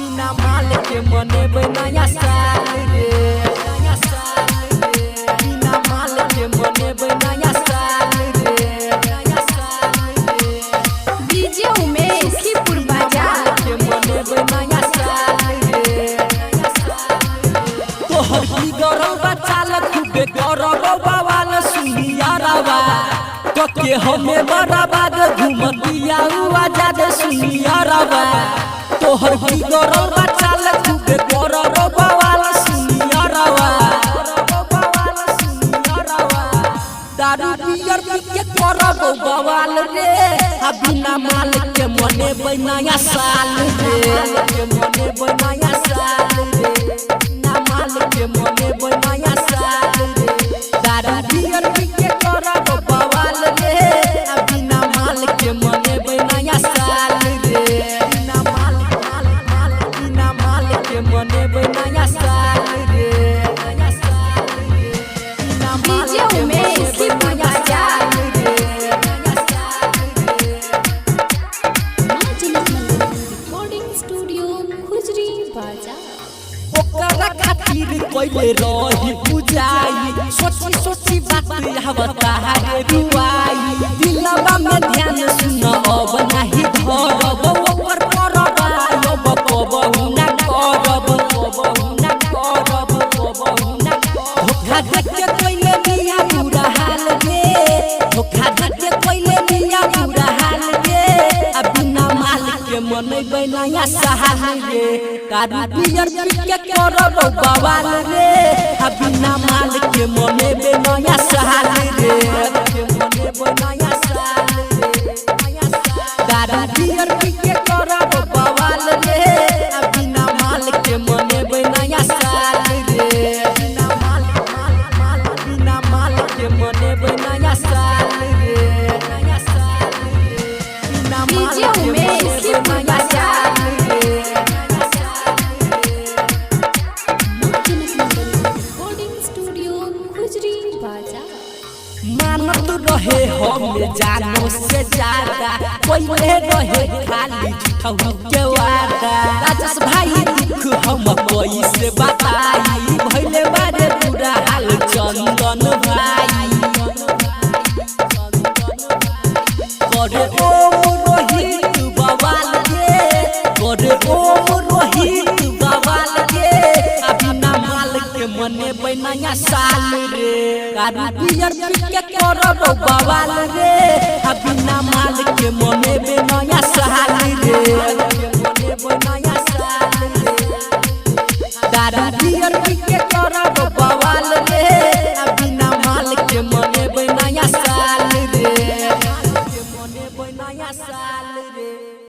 बिना माल के मनेबै नया साल रे, नया साल रे। बिना माल के मनेबै नया साल रे, नया साल रे। डीजे उमेश सुखीपुर बाजार। के मनेबै नया साल रे, नया साल रे। तोहर बिगड़ल बचाल खूबे करब बवाल सुनिया रवा, कके हमे बर्बाद घुमतिया आजाद सुनिया रवा। तोहर बिगड़ल बचाल खूबे करब बवाल सुनिया रवा, दारू बियर पी के करब बवाल रे, आ बिना माल के मनेबै नया साल रे, के मनेबै नया साल रे, बिना माल के मनेबै नया साल रे। दारू बियर पी के करब बवाल रे, आ बिना माल के मनेबै नया साल रे, बिना माल माल माल बिना माल के मनेबै नया साल रे, नया साल रे। बिना माल डीजे के उमेश मनेबै सुखीपुर नया बाजार। साल रे, नया साल रे। माँ जनक मंदिर रिकॉर्डिंग स्टूडियो खुजरी बाजार। ओकरा खातिर कइले रही पूजाई, सोची सोची बात आवता रे रुआई। दिलवा में ध्यान सुन अब नाही धरब, ओकर करब अब कबहु ना करब, कबहु ना करब, कबहु ना। धोखा देके कइले मिया बुरा हाल रे, धोखा देके कइले मिया बुरा हाल रे, आ बिना माल के मनेबै नया साल रे। दारू बियर पी के करब बवाल रे, आ बिना माल के मनेबै नया साल रे, के मनेबै नया साल रे, नया साल। दारू बियर पी के करब बवाल रे, आ बिना माल के मनेबै नया साल रे, बिना माल माल माल बिना माल के मनेबै नया साल रे, नया साल रे। बिना माल डीजे के उमेश मनेबै सुखीपुर नया बाजार। साल रे, नया साल रे। माँ जनक मंदिर रिकॉर्डिंग स्टूडियो खुजरी बाजार। मानत रहे हम जानो से ज्यादा, पहले रहे खाली झूठहू के वादा। राजेश भाई दुख हम कैसे बताई, भइले बारे बुरा हाल चंदन भाई। करे ओम रोहित बवाल रे, करे ओम रोहित बवाल रे, आ बिना माल के मनेबै नया साल रे। दारू बियर पी के करब बवाल रे, आ बिना माल के मनेबै